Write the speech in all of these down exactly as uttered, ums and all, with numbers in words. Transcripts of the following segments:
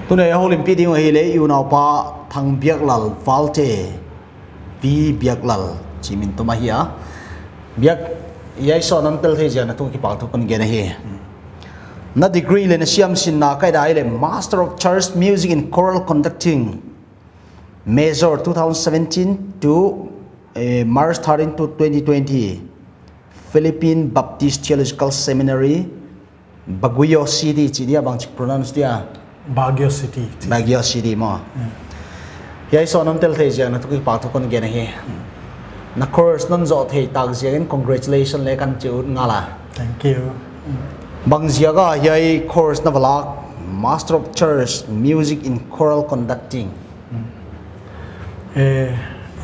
Tuni a houlimpih ding uh ahihleh i unaupa Thangbiaklal Valte, Pi Biaklal, chi min tum ahi a. Biak, hiai show a na tel thei ziak in tung kipahthu kon gen ahi. Na degree leh na siamsinna ka et a ahihleh Master of Church Music in Choral Conducting, Major two thousand seventeen to, eh, March thirteen to twenty twenty, Philippine Baptist Theological Seminary, Baguio City, chi dia bangchik pronounce dia? Baguio City. Baguio City maw. Mm. Hiai show a na tel thei ziak in tung kipahthu kon gen ahi. Mm. Na course na zoh thei tak ziakin congratulations leng kon chi ut ngal a. Thank you. Mm. Bang ziak a hiai course na va lak, Master of Church, Music in Choral Conducting? Mm. Eh,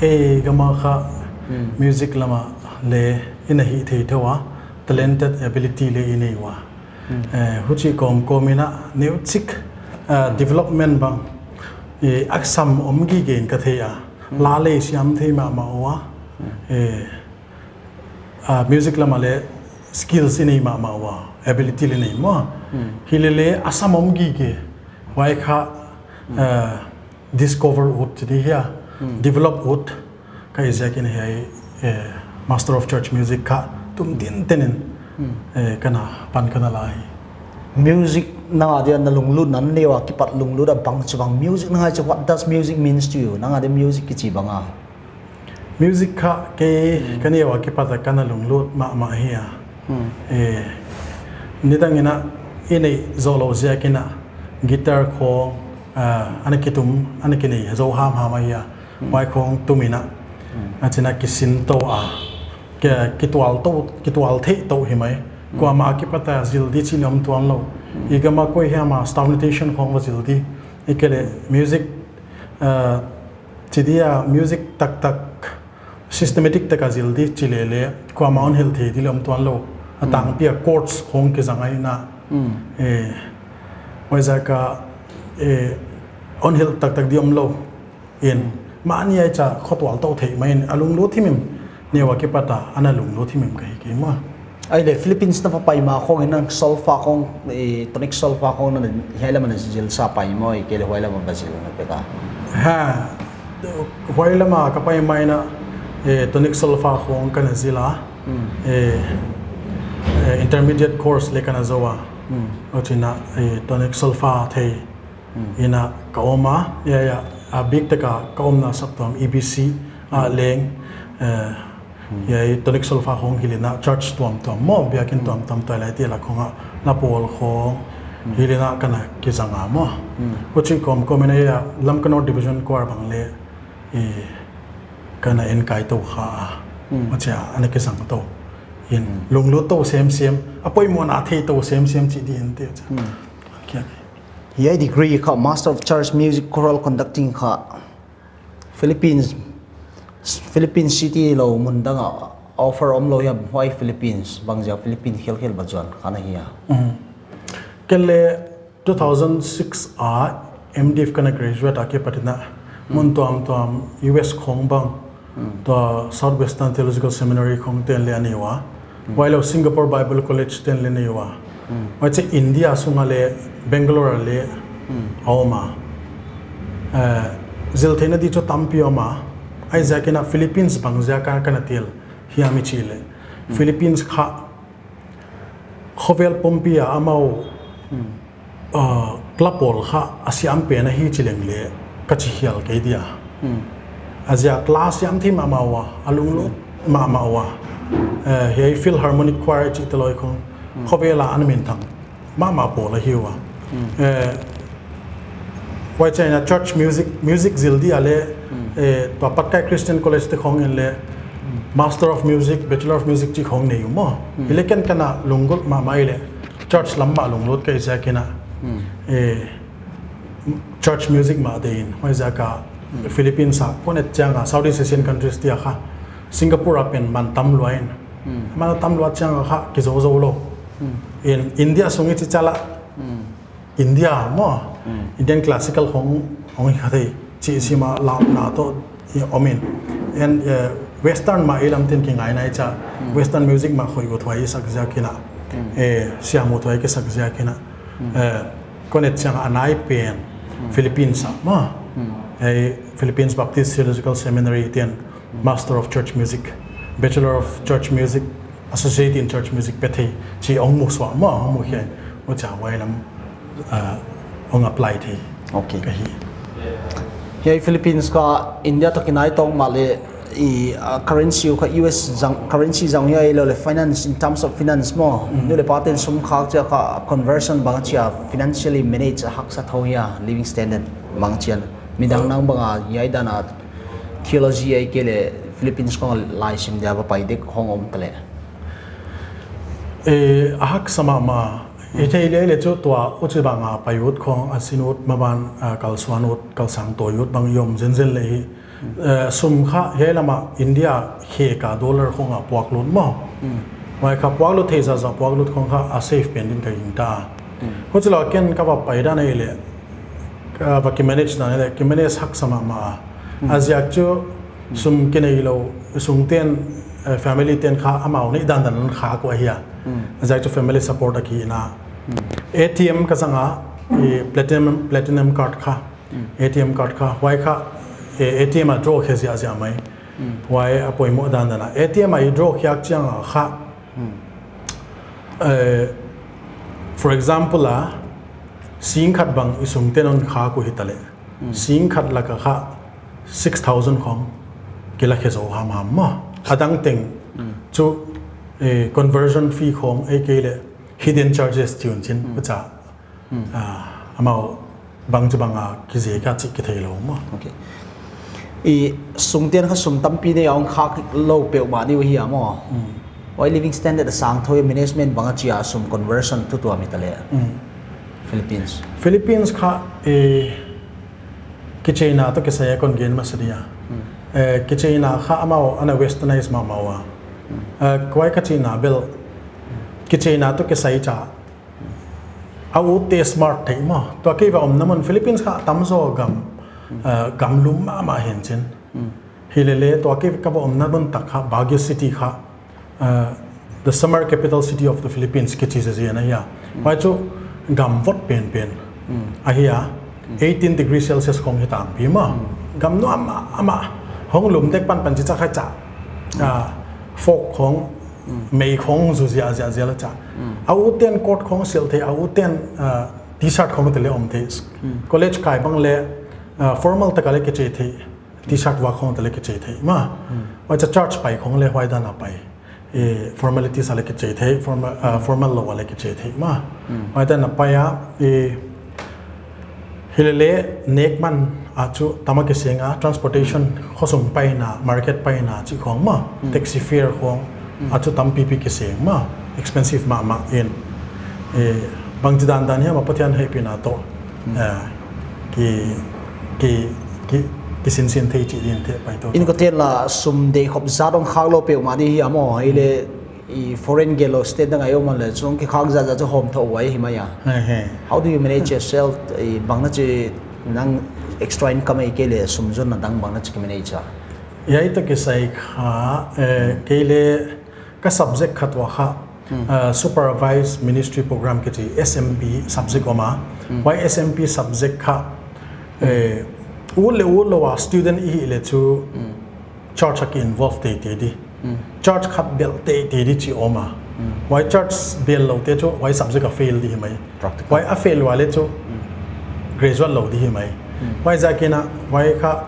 eh, gam a kha, mm, music lam a leng i na hih thei thou a, talented ability leng i nei ua. Mm. Eh, huchi kawmkawm in a neuchik, ah, development bang, eh, a sam om gige in ka thei a. Mm. La leng siam thei mahmah ua. Mm. Eh, ah, music lam a leng skills i nei mahmah ua, ability leng nei maw. Mm. Hilele a sam om gige. Huai kha, mm, ah, discover ut chi di hia, mm, develop ut ka hih ziakin hiai, eh, Master of Church Music kha tum tinten in, mm, eh, ka na pan ka na la hi. Music nang a dia na lunglut, na neu a kipat lunglut a bang chu bang music nang a chu, what does music means to you? Nang a dia music kichi bang a? Music kha kei, mm, ka neu a kipat a ka na lunglut mahmah hi a. Mm. Eh, nidang in a i neih zoh lou ziakin a guitar khong, ah, ana kitum, ana kinei zou hamham ahi a. Mm. Huai khong tum in a, mm, a chin a kisin tou a, ki, kitual tou, kitual theih tou hi mai. Mm. Kuamah a kipat a zil di chih leng om tuan lou. Mm. I gam a koi hiam a staff notation khong va zil di, i ke leh music, ah, chi dia music taktak, systematic tak a zil di chi lele, kuamah hon hilh thei di leng om tuan lou. A, mm, tangpi a chords khong kizang ahi na. Mm. Eh, huaiziak a, eh, hon hilh taktak di om lou. In, mm, mahni a i cha khotual tou theih mai in, a lunglut himhim, neu a kipat a, ana lunglut himhim ka hi kei maw. Ahihleh Philippines na va pai ma khong in nang solfa khong, eh, tonic solfa khong na hiai lam a na zil sa pai maw, i ke leh huai lam a va zil na pek a? Ha, huai lam a ka pai ma in a, eh, tonic solfa khong ka na zil a. Mm. Eh, eh, intermediate course leng ka na zou a. Mm. Huchiin a, eh, tonic solfa thei. Mm. In a ka om a, hiai, hiai, a bik tak a ka omna saptuam E B C a, mm, leng, eh, mm, hiai tonic solfa khong hilh in a church tuamtuam maw, biakin, mm, tuamtuam, tuailai te lak khong a, na pawl khong, mm, hilh in a ka na kizang a maw. Mm. Huchi kawmkawm in a hiai a Lamka North Division Choir bang leng, eh, ka na enkai tou kha a. Mm. Huchi a ana kizang tou. In, mm, lunglut tou semsem, a poimohna thei tou semsem chi di in te cha. Mm. Kia. Hiai degree kha, Master of Church Music Choral Conducting kha, Philippines, Philippines city lou mun dang a offer om lou hiam, huai Philippines, bangziak Philippines khelkhel va zuan kha na hia? Mm. Kei leng two thousand six a M.Div ka na graduate a kipat in a, mm, mun tuamtuam U S khong bang, mm, tua Southwestern Theological Seminary khong ten leng a nei ua. Mm. Huailou Singapore Bible College ten leng nei ua. Mm. Huchiin India sung a leng Bangalore a leng, mm, a om a. Eh, zil theihna di chu tampi om a. Huaiziakin a Philippines bangziak a ka na tel hiam i chih leh, mm, Philippines kha khovel pumpi a amau, mm, ah, club pawl kha a siam pen ahi chi leng leng ka chi hial kei dia. Mm. A ziak la siam thei mahmah ua, a lunglut, mm, mahmah ua. Eh, hiai Philharmonic Choir chih te loi khong, mm, khovel a ana minthang mahmah pawl ahi ua. Eh, huai chiangin a church music, music zil dia leh, eh, tua Patkai Christian College te khong in leh, Master of Music, Bachelor of Music chih khong nei uh maw. Hileh ken kana lunggulh mahmah i leh church lam mah lunglut ka hih ziakin a, eh, church music mah deihin, huaiziak a Philippines a kon et chiang a Southeast Asian countries te a kha, Singapore a pen man tam lua in, man tam lua chiang a kha kizou zou lou. In India sung i chih chiang a, India maw, Indian classical khong hong hi kha thei chih sim a lamna toh i om in. And, eh, Western mah i lam tin kingai nai chia, Western music mah khoih uthuai i sak ziakin a, eh, siam uthuai kisak ziakin a, eh, kon et chiang a nai pen Philippines a maw, eh, Philippines Baptist Theological Seminary ten Master of Church Music, Bachelor of Church Music, Associate in Church Music pe thei chih hong mu suak maw, hong mu hiai, huchia huai lam, ah, hong apply thei. Okay. Ka hi. Hiai Philippines kha India toh kinai tawm mahleh, i, ah, currency uh kha U S zang, currency zang hiai lou leh finance, in terms of finance maw. Nuleh paten sum khak chia kha conversion bang chia financially manage haksa thou hia, living standard bang chia. Midang nang bang a hiai dan a theology ahihkeileh Philippines khong laisim dia va pai dek hong om ta leh. Eh, a haksa mahmah. I theih leh leh chu tua huchibang a pai ut khong, a sin ut, maban, ah, kalsuan ut, kalsang tawi ut bang i om zenzen leh hi. Eh, sum kha hiai lam a India khek a dollar khong a puaklut maw. Huai kha puaklut thei zahzah puaklut khong kha a safe pen din ka gingta. Huchilou ken ka va pai dan ahihleh, ka va kimanage dan ahihleh, kimanage haksa mahmah a. A ziak chu sum kinei lou, sung ten, eh, family ten kha amau neih dandan khak uh ahi a. A ziak chu family support a kihihna. A T M ka zang a, i platinum, platinum card kha. A T M card kha, huai kha, eh, A T M a draw khe ziahziah mai. Huai a poimoh dandan a. A T M a i draw khiak chiang a kha, eh, for example a, sing khat bang i sung ten hon khak uh hita leh, sing khat lak a kha six thousand khong kila khe zou hamham maw. A dang teng chu, eh, conversion fee khong ahihkeileh hidden charges chi un chin, huchia, ah, amau bangchibang a kizek a chih kithei lou maw. Okay. I sung ten kha sum tampi nei a hong khak lou peuhmah di uh hia maw. Huai living standard a sang thou, management bang a chia sum conversion thu tuam hita leh. Philippines. Philippines kha, eh, kicheina toh kisai a kon gen masa dia. Eh, kicheina kha amau ana westernize mahmah ua. Eh, huai ka chihna bel, kicheina toh kisai chia a utte smart theih maw. Tua kei va omna mun Philippines kha tamzaw gam, eh, gam lum mahmah hi'n chin. Hilele tua kei ka va omna mun tak kha Baguio City kha, eh, the summer capital city of the Philippines kichi ziahziah ahi a. Huai chu gam vot penpen ahi a. Eighteen degree Celsius khong hi tampi maw. Gam nuam mahmah. Hong lum dek panpan chi cha khai cha. Ah, fog khong, mei khong zu ziahziah ziah la cha. A u ten coat khong silh thei, a u ten, ah, T-shirt khong te leh om thei. College kai bang leh, ah, formal tak a leh kiche thei. T-shirt vak khong te leh kiche thei maw. Huai cha church pai khong leh huai dan a pai. Eh, formalities a leh kiche thei, formal, ah, formal lou a leh kiche thei maw. Huai dan a pai a, eh, hilele nekman a chu tam a kiseng a, transportation, khosung paina, market paina chih khong maw, taxi fare khong, a chu tampipi kiseng maw, expensive mahmah in. Eh, bangchi dandan hiam a Pathian hehpihna toh, eh, ki, ki, ki, kisinsin thei chih din thei pai tou. In kote la sum deih khop zat hong khak lou peuhmah di hia maw, hileh i foreign gel lou state dang a i om leh, chung kikhak zahzah chu hawm thou huai hi mai a. He, he. How do you manage yourself? I bang na chi nang extra income ahihkeileh sum zonna dang bang na chi ki manage a? Hiai toh kisai kha, eh, kei leh ka subject khat ua kha, eh, Supervised Ministry Program kichi S M P subject om a. Huai S M P subject kha, eh, ut leh ut lou a student i hih leh chu church a ki involve teitei di. Church khat belh teitei di chih om a. Huai church belh lou te chu huai subject a fail di hi mai. Practical. Huai a fail ua leh chu graduate lou di hi mai. Huai ziakin a huai kha,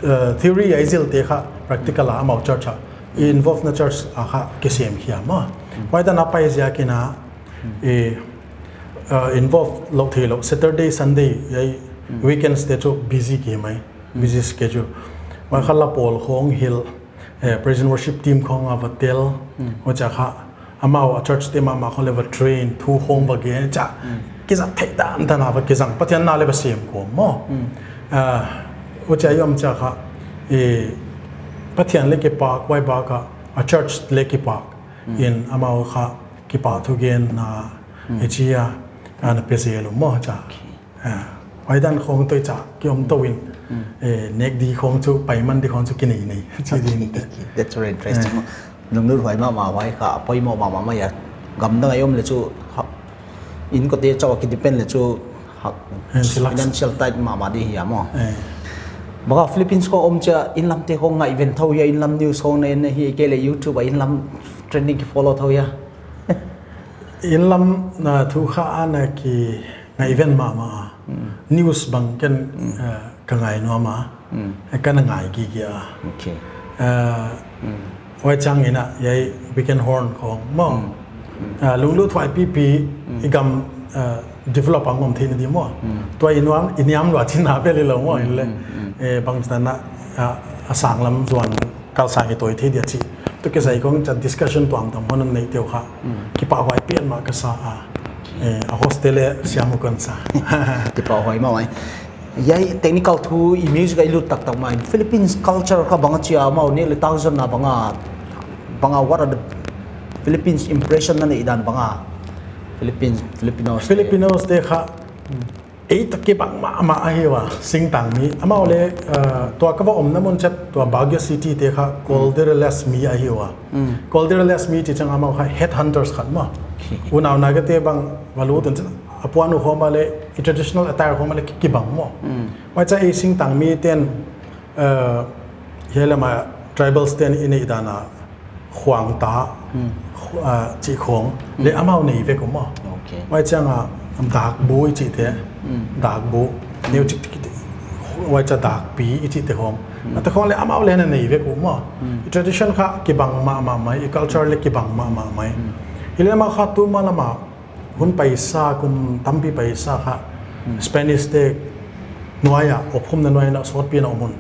eh, theory a i zil te kha practical a amau church a i involve na church a kha kisem khia maw. Huai dan a pai ziakin a, eh, uh, involve lou theilou, Saturday, Sunday, ei weekends te chu busy ki mai, busy schedule. Huai kha la pawl khong hilh, eh, praise and worship team khong a va tel, huchia kha amau a church te mahmah khong le va train, thu khong va gen, cha kizat theih dandan a va kizang, Pathian na le va sem kawm maw. Ah, huchia i om chia kha, eh, Pathian le kipak, huai bak a, a church le kipak in amau kha kipahthu genna, eh, chia, ana pe zel uh maw cha. Ah, huai dan khong toh i cha, ki om tou in, eh, nek di khong chu, paiman di khong chu ki nei nei, chi din te. That's very interesting. Lunglut huai mahmah, huai kha poimoh mahmah mai a. Gamdang a i om le chu, ha, inn kote chauh a ki depend le chu, ha, financial tight mahmah di hi a maw. Eh. Bang a Philippines khong om chia, inn lam te khong ngaihven thou hia, inn lam news khong na en hi kei le YouTube a inn lam trending ki follow thou hia. Inn lam, ah, thu kha ana ki ngaihven mahmah a. News bang ken, ah, ka ngai nuam a. Eh, ka na ngai gige a. Okay. Ah, huai chiang in a, ei weekend horn khong maw. Ah, lunglut huai pipi, i gam, ah, develop a ngom theihna di maw. Tua i nuam, i niam lua chin na vel hilou maw, in le. Eh, bang chin na, ah, a sang lam zuan kal sang i toi thei dia chi. Toh kisai khong cha discussion tuamtuam hon nei teu kha. Kipahhuai pian mah ka sa a. Eh, a host te le siam uh kon sa. Kipahhuai mahmah. Ei technical thu i music a i lut taktak mai. Philippines culture kha bang a chia maw, nek le tak zonna bang a, bang a, what are the Philippines impression na neih dan bang a? Philippines, Filipinos te. Filipinos te kha, ei toh kibang mahmah ahi ua, singtang mi. Amau le, uh, tua ka va omna mun chet, tua Baguio City te kha, Cordilleras mi ahi ua. Cordilleras mi chi chiang amau kha headhunters khat maw. Unau na ka te bang, va lut un chin, a puan uh khong bang le, i traditional attire khong bang le ki, kibang maw. Huai cha ei singtang mi ten, uh, hiai lam a tribals ten i neih dan a, khuang ta, khu-, ah, chih khong, le amau nei vek uh maw. Okay. Huai chiang a, dakbu i chih te, dakbu, neu chik chik te, huai cha dakpi i chih te khong. A te khong le amau le na nei vek uh maw. I tradition kha kibang mahmah mai, i culture le kibang mahmah mai. Hi le amau kha tu ma lam a, hun paisa, kum tampi paisa kha, Spanish te nuai a, ophumna nuai na sawtpi na om un.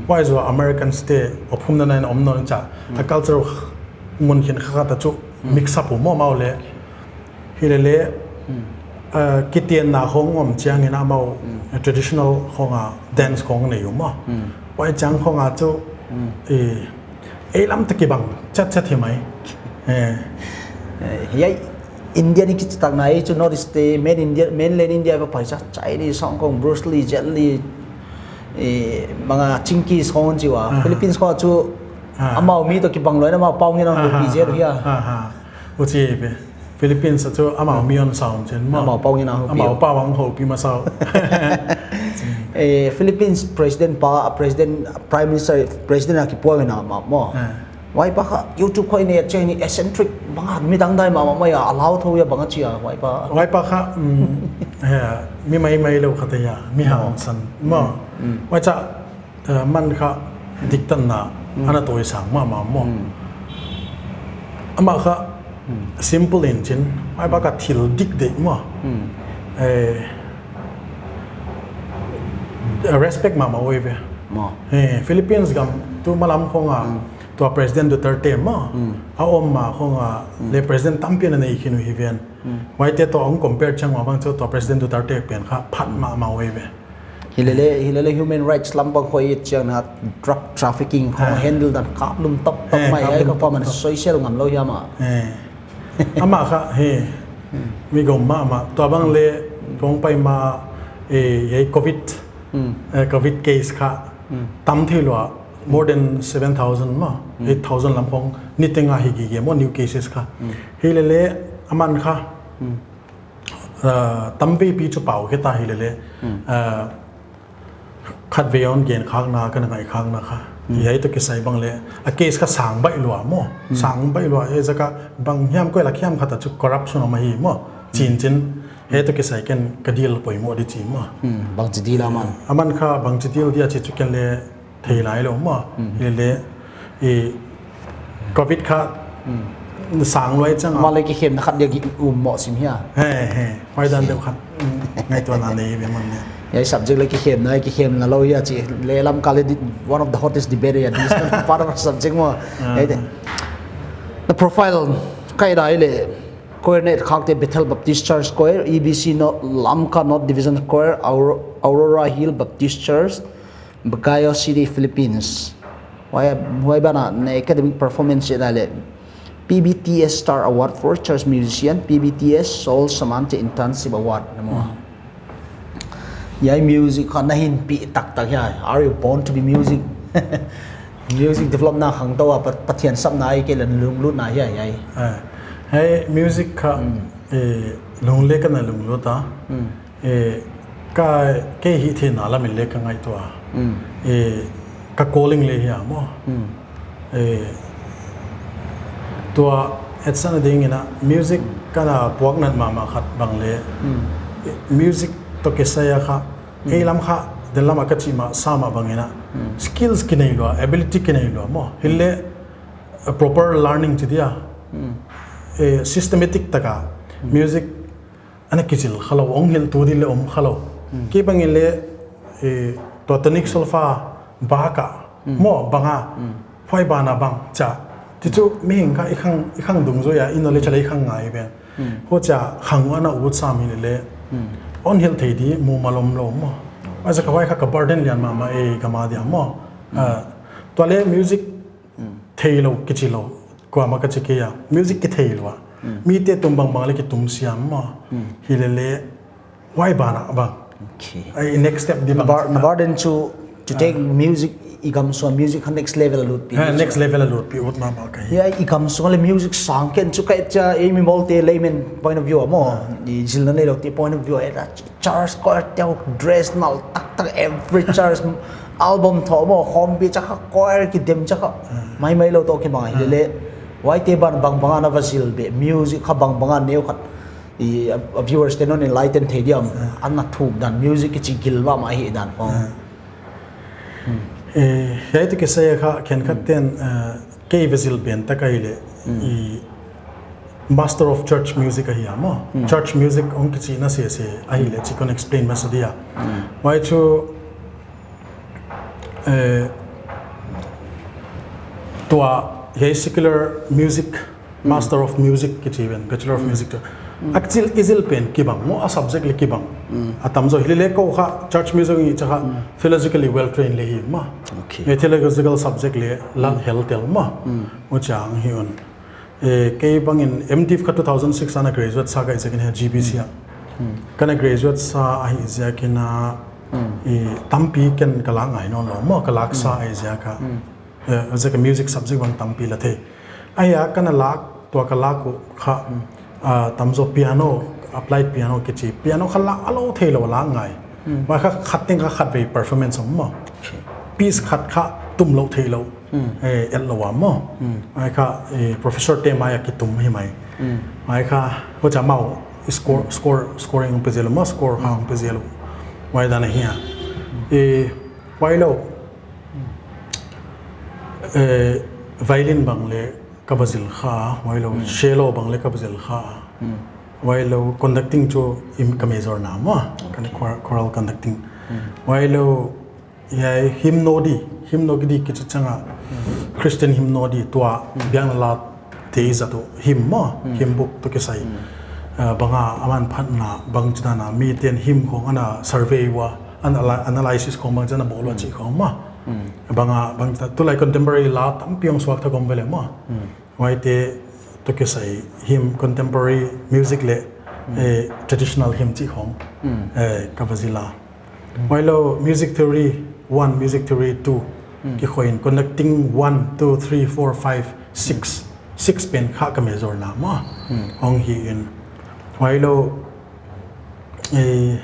Huai zoh a Americans te ophumna nuai na om nawn cha. A culture mun khin kha ta chu mix up uh maw amau le. Hi le le, uh, kitenna khong om chiang in amau, uh, traditional khong a dance khong nei uh maw. Huai chiang khong a chu, eh, ei lam toh kibang chat chat hi mai. Eh. Eh, hiai India ni kichi tak na, ei chu North East te, main India, mainland India va pai cha, Chinese, Hong Kong, Bruce Lee, Jet Li, eh, bang a Chinese khong chi ua. Philippines khong chu, amau mi toh kibang lou in amau pau ngen a houpi zel uh hia. Huchi ve. Philippines a chu amau mi hon sa uh chin maw. Amau pau ngen a houpi. Amau pau hong houpi masa uh. Eh, Philippines president pa, president, prime minister, president a kipuak in a maw. Huai pa kha YouTube khong i et chiang in eccentric bang a, midang dai mahmah mai a, a lau thou hia bang a chia huai pa. Huai pa kha, mm, he, mi maimai lou khat hia, mi hangsan maw. Huai cha, eh, man kha diktatna ana tawisang mahmah maw. Amah kha simple in chin, huai pa kha thil dik deih maw. Eh, respect mahmah uh ve. Maw. Eh, Philippines gam tu ma lam khong a, tua President Duterte maw, a om ma khong a, le president tampi na nei khin uh hi ven. Huaite toh hong compare chiang ua bang chu tua President Duterte pen kha phat mahmah uh ve. Hi le le, hi le le human rights lam bang khong i et chiang na drug trafficking khong handle dan kap lum tap tap mai, kap lum tap tap. Huai kha pa man soi sel ngam lou hia maw. Eh. Amah kha, he, mi gawm mahmah. Tua bang le, kong pai ma, eh, hiai covid, eh, covid case kha tam thei lua, more than seven thousand maw, eight thousand lam khong niteng a hi gige maw, new cases kha. Hi le le, aman kha, ah, tamveipi chu pau khe ta hi le le, ah, khatvei hon gen khakna, ka na ngaih khakna kha. Hiai toh kisai bang le, a case kha sang baih lua maw. Sang baih lua, eh, zaka bang hiam koi lak hiam khat a chu corruption om ahi maw. Chin chin, hiai toh kisai ken ka deal poimoh di chi maw. Bangchi deal a man. Aman kha bangchi deal dia chi chu ken le thei lai lou maw. Hi le le, i covid kha, Sang luai chang a. Male kikhenna khat dia ki um mo sim hia. He, he. Huai dan deuh khat. Ngaihtuahna nei ve man ne. Hiai subject leh kikhenna, kikhemna lou hia chi. Leh Lamka leh di-, one of the hottest debate hia. This part of subject mo. Ah. Hiai te. Na profile ka et a leh, choir na et khak te Bethel Baptist Church Choir, E B C North, Lamka North Division Choir, Auro-, Aurora Hill Baptist Church, Baguio City, Philippines. Huai, huai ban ah na academic performance et a leh, P B T S Star Award for Church Musician, P B T S Saul Samante Internship Award, na maw. Hmm. Hiai music kha na hinpih taktak hia. Are you born to be music? Music develop na khangtou a, Pat-, Pathian sapna ahihkeileh lunglutna hia, hiai. Ah, hiai music kha, Hmm. eh, lunglut ka na lunglut a. Hmm. Eh, ka, kei hihtheihna lam in leng ka ngaihtuah. Hmm. Eh, ka calling leng hia maw. Hmm. Eh, tua etsakna ding in a music Hmm. ka na puaknat mahmah khat bang leh. Hmm. Eh, music toh kisai a kha. Hmm. Ei lam kha, den lam a ka chih mah, sa mah bang in a. Hmm. Skills kinei lua, ability kinei lua maw. Hileh, eh, proper learning chi dia. Hmm. Eh, systematic taka. Hmm. Music ana kichil kha lou, hong hilh tu di leh om kha lou. Hmm. Kei bang in leng, eh, tua tonic solfa ba ka, Hmm. maw bang a, Hmm. huai ban a bang cha. Ti chu mihing kha i khang, i khang dungzui a, i knowledge leh i khang ngai pen. Hmm. Huchia khang ana ut sam hileh leng. Hmm. Hon hilh thei di mumal om lou maw. Huaiziak a huai kha ka burden lian mahmah e, ka ma dia maw. Hmm. Ah, tua leh music Hmm. theilou, kichilou. Kuamah ka chi kei a. Music kithei lua. Hmm. Mite tum bangbang leh kitum siam maw. Hmm. Hileh leng, huai ban ah bang. Okay. Ai, next step di Na bang. bur-, na burden chu to take Ah. music, i gam sung music kha next level a lutpih. Ha, next level a lutpih ut mahmah ka hi. Hiai i gam sung leh music sang ken chu ka et chia, ei mi mawl te layman point of view a maw. Ah. I zilna neilou te point of view a et a. Church choir te uh dress nal taktak, every church album toh maw, khawmpi chia kha choir kidem chia kha. Ah. Maimai lou toh kibang Ah. hileh leng. Huaite ban bangbang ana va zil beh, music kha bangbang a neu khat. I, a, a viewers te'n hon enlighten thei diam. Ah. Ana thuk dan, music kichi gil mahmah hi dan khong. Ah. Hmm. Eh, hiai toh kisai a kha, khenkhat Hmm. te'n, eh, kei va zil pen tak ahih leh, Hmm. i Master of Church Music ahi a maw. Hmm. Church music hong kichihna sese ahih leh, chih kon explain masa dia. Hmm. Huai chu, eh, tua hiai secular music, Hmm. Master of Music kichi ven, Bachelor of Hmm. Music tu. Hmm. A kichil i zil pen kibang maw, a subject leh kibang. Hmm. A tamzaw hileh leng kou kha church music i chia kha Hmm. theologically well trained leng hi maw. Okay. Eh, theological subject leh la Hmm. hel tel maw. Hmm. Huchia hi un. Eh, kei bang in M.Div kha two thousand six ana graduate sa ka ahih ziak in a G B C a. Hmm. Ka na graduate sa ahih ziak in a, Hmm. eh, tampi ken ka lak ngai nawn lou maw, ka lak sa Hmm. ahih ziak a. Hmm. Eh, ziak a music subject bang tampi la thei. Ahia ka na lak, tua ka lak uh kha, Hmm. ah, tamzaw piano, applied piano kichi. Piano kha lak a lou theilou lak ngai. Hmm. Huai kha khat teng kha khatvei performance om maw. Okay. Piece khat kha tum lou theilou. Hmm. Eh, et lou a maw. Hmm. Huai kha, eh, professor te mai a kitum hi mai. Hmm. Huai kha, huchia amau score, Hmm. score, scoring hong pe zel maw, score kha Hmm. hong pe zel. Huai dan ahi a. Hmm. Eh, huailou. Hmm. Eh, violin bang leng ka va zil kha, huailou Hmm. cello bang leng ka va zil kha. Hmm. Huailou conducting chu i ka major na maw. Ka na Okay. chor-, choral conducting. Hmm. Huailou Hiai hymnody, hymnody kichi chiang a, Hmm. Christian hymnody tua, Hmm. biakna la te zat uh, hymn maw, Hmm. hymn book toh kisai. Hmm. Ah, bang a, a manphatna, bangchidan a, mite'n hymn khong ana survey ua, ana-, analysis khong bangchidan a bawl ua Hmm. chih khong maw. Hmm. Bang a, bangchidan, tulai contemporary la tampi hong suak thak om ve leh maw. Hmm. Huaite toh kisai hymn, contemporary music leh, Hmm. eh, traditional hymn chih khong, Hmm. eh, ka va zil a. Hmm. Huailou music theory one, music theory two, Hmm. kikhoih in conducting one, two, three, four, five, six. Hmm. Six pen kha ka major na maw. Hmm. Hong hi in. Huailou, eh,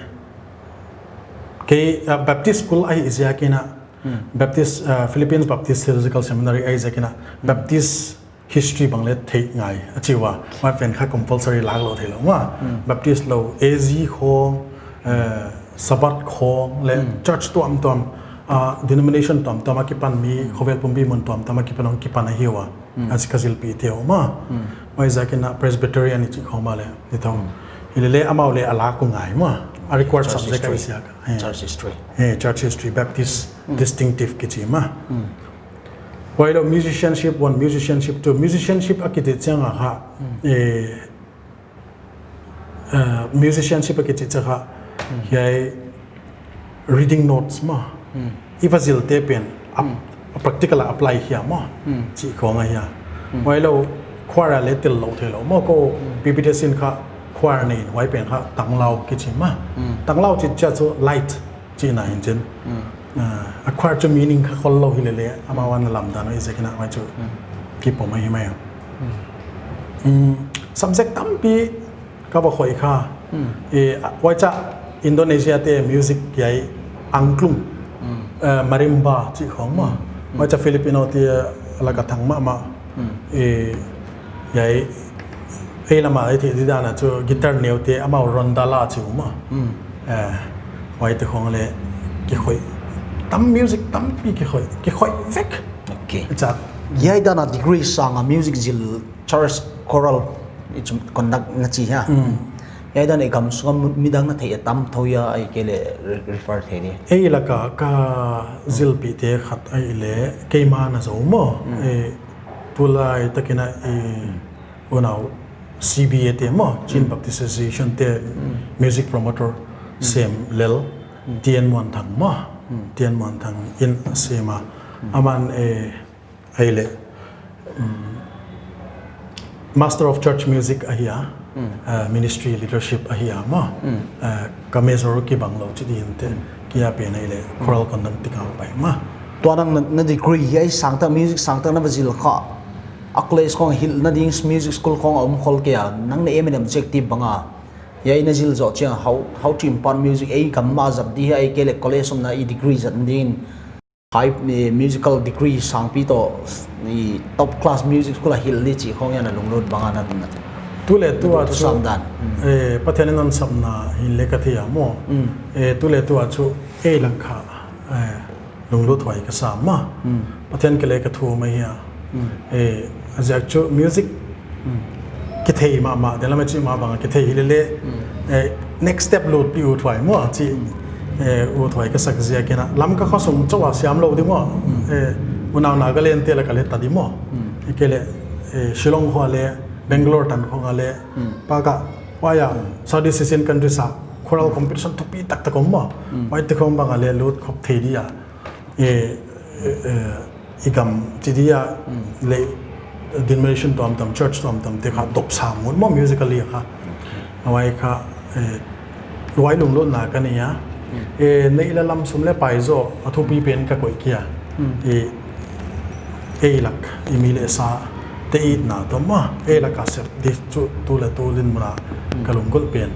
kei, ah, Baptist school ahih ziak in a, Hmm. Baptist, ah, Philippines Baptist Theological Seminary ahih ziak in a, Hmm. Baptist history bang leng theih ngai, a chi ua. Huai pen kha compulsory lak lou theilou maw. Hmm. Baptist lou, A Z khong, eh, Sabbath khong, leh Hmm. church tuamtuam, ah, denomination tuamtuam a kipan mi, Hmm. khovel pumpi mun tuamtuam a kipan hong kipan ahi ua. Hmm. A si ka zilpih te uh maw. Hmm. Huaiziakin a Presbyterian i chih khong mahleh, i thou. Hilele amau le a la kou ngai maw. A required Church subject history. Huai ziak. Eh. Church history. Eh, church history, Baptist distinctive kichi maw. Huailou musicianship one, musicianship two. Musicianship a kichi chiang a kha. Eh, eh, musicianship a kichi chiang kha. Hiai reading notes maw. I va zilte pen ap-, practical a apply hia maw. Chih khong ahia. Huailou choir a le tel lou theilou maw kou P P T S in kha choir nei in huai pen kha tanglau kichi maw. Tanglau chih chiang chu light chihna in chin. Ah, a choir chu meaning kha khollou hilele amau ana lamdan huaiziakin a huai chu kipom ahi mai. Mm, subject tampi ka va khoih kha. Eh, a, huaicha Indonesia te music hiai angklung. Eh, marimba chih khong maw. Huaicha Filipino te laka thang mahmah. Eh, hiai, ei lama ei theih didan a chu guitar neu te amau ronda la chih uh maw. Eh, huaite khong le kikhoih. Tam music tampi kikhoih. Kikhoih vek. Okay. Cha. Hiai dan a degree sang a music zil church choral i chih conduct na chi hia. Hiai dan i gam sunga midang na theih a tam thou hia ahihkeileh re-, refer thei di. Ei laka ka zilpihte khat ahihleh keima na zou maw. Eh, tulai takin a i unau C B A te maw, Chin Baptist Association te music promoter sem lel Tian Muan Thang maw. Tian Muan Thang in sem a. Aman, eh, ahihleh, mm, Master of Church Music ahia, eh, ministry leadership ahia maw. Eh, ka major kibang lou chih ding te, kia pen ahihleh choral conduct tikang pai maw. Tua nang na, na degree hiai sangtak music sangtak na va zil kha. A college khong hilhna ding music school khong a om khol kei a. Nang na aim and objective bang a. Hiai na zil zoh chiang how, how to impart music ei gam mah zat di hia ahihkeileh college omna i degree zat ding. High, eh, musical degree sangpi toh, i top class music school a hilh di chih khong hiai na lunglut bang a na dun na. Tuleh tu a chu, eh, Pathian in hon sapna hilele ka thei a maw. Eh, tuleh tu a chu, eh, lak kha, eh, lunglut huai ka sa maw. Pathian kiang le ka thum ahi a. Eh, a ziak chu music kithei mahmah, den lam a chih mah bang kithei hilele, eh, next step lut pi ut huai maw, chih, eh, ut huai ka sak ziakin a. Lamka khosung chauh a siam lou di maw. Eh, unau Nagaland te laka le ta di maw. Ahihkeileh, eh, Shillong khong a le, Bangalore tan khong a le, pa ka, huai a, Southeast Asian countries a, choral competition thupi taktak om maw. Huaite khong bang a le lut khop thei di a. Eh, eh, eh, i gam chih dia, le denomination tuamtuam, church tuamtuam te kha dopsa ngut maw musically kha. Huai kha, eh, huai lunglutna ka nei a. Eh, neih leh lam sum leh pai zoh, a thupi pen ka koih kia. Eh, ei lak, i mi leh sa, te itna toh maw, ei lak a sep di chu tuleh tu dinmun a ka lunggulh pen.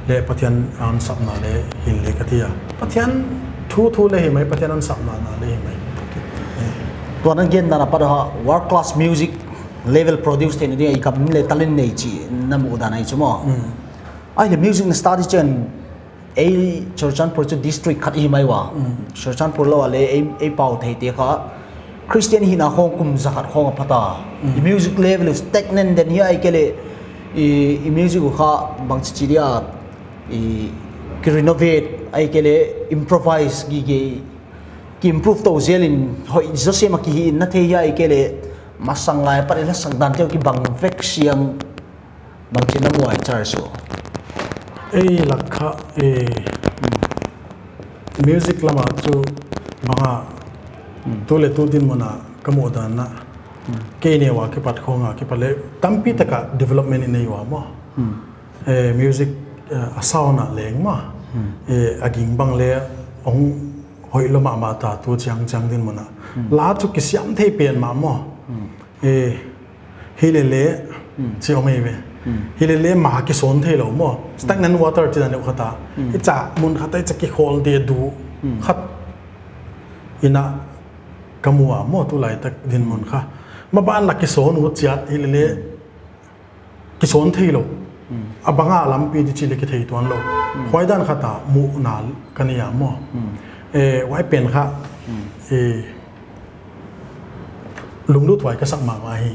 Le Pathian hon sapna le hilele ka thei a. Pathian thu thu le hi mai, Pathian hon sapna na le hi mai. Tua nang gen dan a pat a world class music level produce theihna ding a i gam le talent nei chih na muhdan ahi chu maw. Ahihleh music na study chiang ei Churachandpur chu district khat hi mai ua. Churachandpur lou a le ei, ei pau theite kha Christian hihna khong kum zakhat khong a pha ta. I music level stagnant den hia ahihkeileh i, i music uh kha bangchi chi dia i ki renovate ahihkeileh improvise gige ki improve tou zelin hoih zaw sem a kihihna thei hia ahihkeileh masang lai a pat i la sak dan te uh kibang vek siang. Bangchi na muh a i church uh. Ei lak kha, eh, music lam a chu bang a, tuleh tu dinmun a ka muhdan a. Kei neu a kipat khong a kipat le tampi tak a development i nei ua maw. Eh, music, eh, a sound a leng maw. Eh, a ging bang le hong hoih lou mahmah ta tu chiang chiang dinmun a. La chu kisiam thei pen mah maw. Eh, hilele, chi om ei ve. Hilele ma kisawn theilou maw. Stagnant water chih dan deuh khat a. Hicha mun khat a hicha kikhol di du khat in a ka mu a maw tulai tak dinmun kha. Maban la kisawn uh chiat hilele kisawn theilou. A bang a lampi di chih le kithei tuanlou. Huai dan khat a muhna ka nei a maw. Eh, huai pen kha. Eh, lunglut huai ka sak mahmah hi.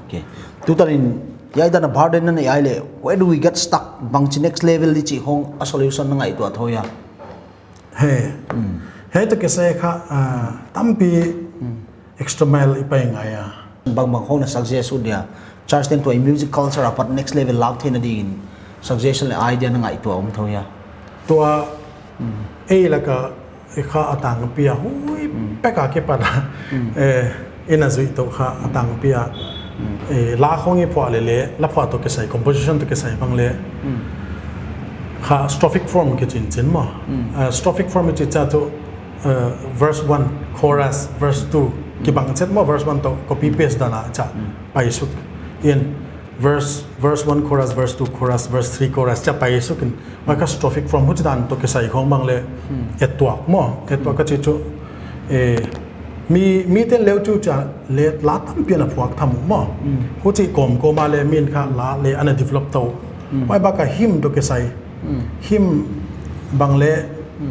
Okay. Tutan in Hiai dan a burden na neih ai leh, where do we get stuck? Bangchi next level di chih khong a solution na ngaihtuah thou hia? He. He toh kisai kha, ah, tampi extra mile i pai ngai a. Bangbang khong na suggest ut dia? Church ten tua i music culture apat next level lak theihna dingin suggestion leh idea na ngaihtuah om thou hia? Tua, ei laka, i kha a tangpi a hui pek a kipan a. Eh, i na zuih toh kha a tangpi a. Eh, la khong i phuah leh leh, la phuah toh kisai, composition toh kisai bang leh. Kha strophic form kichi in chin maw. Eh, strophic form i chih chiang chu, eh, verse one, chorus, verse two. Kibang chet maw, verse one toh copy paste dan a chia. Pai suk in. Verse, verse one chorus, verse two chorus, verse three chorus, chia pai suk in. Huai kha strophic form huchi dan toh kisai khong bang leh. Ettuak maw, ettuak ka chih chu. Eh, mi, mi ten leu chu chia leh la tampi a na phuak tham uh maw. Huchi kawmkawm a leh min kha la leh ana develop tou. Huai bang kha hymn toh kisai. Hymn bang leh,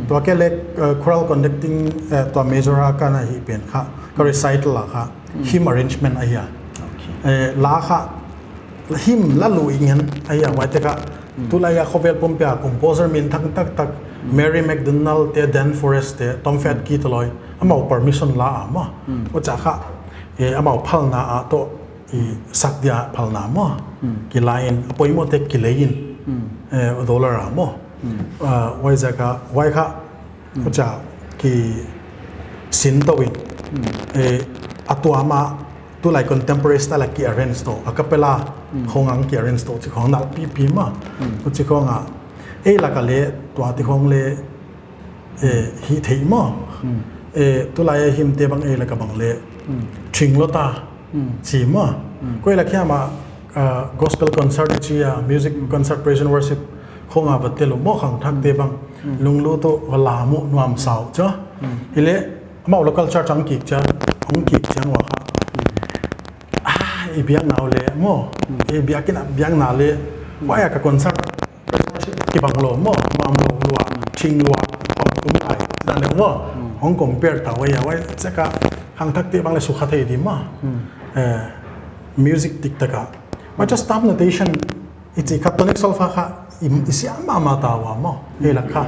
tua kei leh, eh, choral conducting, eh, tua major a ka na hih pen kha, ka recital a kha. Hymn arrangement ahi a. Eh, la kha, hymn la luh i ngen ahi a, huaite kha. Tulai a khovel pumpi a composer minthang taktak, Mary McDonald te, Dan Forrest te, Tom Fedke te loi, amau permission la a maw. Huchia kha, eh, amau phalna a toh, i sak dia phalna maw. Kila in, a poimoh te kilei in, eh, dollar a maw. Ah, huaiziak a, huai kha, Huchia kisin tou in, eh, a tuam a, tulai contemporary style a ki arrange tou, a cappella khong a ki arrange tou, chih khong nalh pipi maw. Huchi khong a, ei laka leh tua ti khong leh, eh, hih theih maw. Eh, tulai a hymn te bang ei laka bang leh, thing lou ta, chi maw. Koi lak hiam a, ah, gospel concert i chi a, music concert, praise and worship khong a va tel uh maw, khangthak te bang. Lunglut uh va lam uh nuam sau chia. Hileh, amau local church a hong kik chia, hong kik chiang ua kha. Ah, i biakna uh leh maw. I biakna, biakna leh. Huai a ka concert, praise and worship kibang lou maw, nuam lou lua, thing lua, hong tum ai. Dan leh maw. Hong compare ta huai a, huai chia kha khangthak te bang leh sukha thei di maw. Eh, music diktak a. Huchia staff notation, i chih kha tonic solfa kha, i, i siam mahmah ta ua maw. Ei lak kha,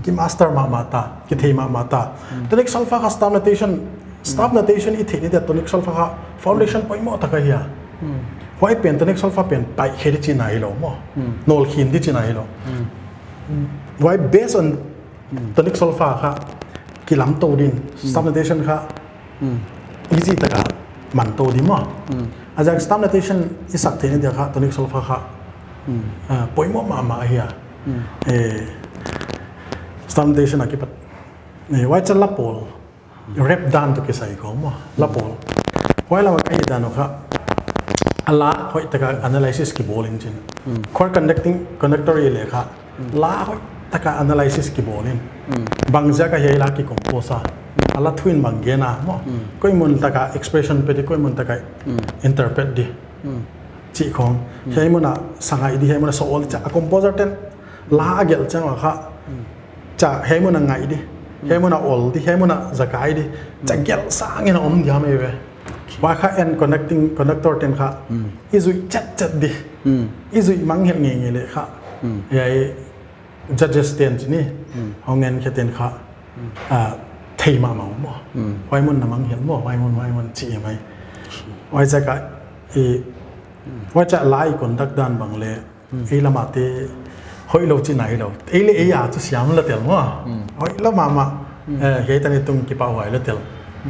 ki master mahmah ta, kithei mahmah ta. Tonic solfa kha staff notation, staff notation i theih ni dia tonic solfa kha, foundation poimoh tak ahi a. Huai pen tonic solfa pen pai khe di chihna hilou maw. Nawl khin di chihna hilou. Huai based on tonic solfa kha kilam tou din, staff notation kha easy taka man tou di maw. A ziak staff notation i sak theihna dia kha tonic solfa kha, ah, poimoh mahmah ahi a. Eh, staff notation a kipat. Eh, huai chia la pawl. Rap dan toh kisai khong maw, la pawl. Huai lam a ka hih dan uh kha, a la hoih taka analysis kibawl in chin. Choral conducting, conductor i leh kha, la hoih taka analysis kibawl in. Bang ziak a hiai la ki compose a. A la thu in bang gen a maw. Koi mun taka expression pe di, koi mun taka interpret di. Chih khong. Hiai mun a sa ngai di, hiai mun a sa ol chia. A composer ten la a gelh chiang ua kha. Chia hiai mun a ngai di, hiai mun a ol di, hiai mun a zakai di. Chia gelh sang in a om diam ei ve. Huai kha en conducting, conductor ten kha. I zuih chetchet di. I zuih mangngilh ngeingei leh kha. Hiai judges ten chih ni. Hong en khe ten kha. Ah, thei mahmah maw. Huai mun na mangngilh maw, huai mun, huai mun chih mai. Huai ziak a, i, huai chia la i conduct dan bang leh. Ei lam a te hoih lou chihna hilou. Ei leh ei a chu siam la tel maw. Hoih lou mahmah. Eh, hiai tan i tung kipahhuai la tel.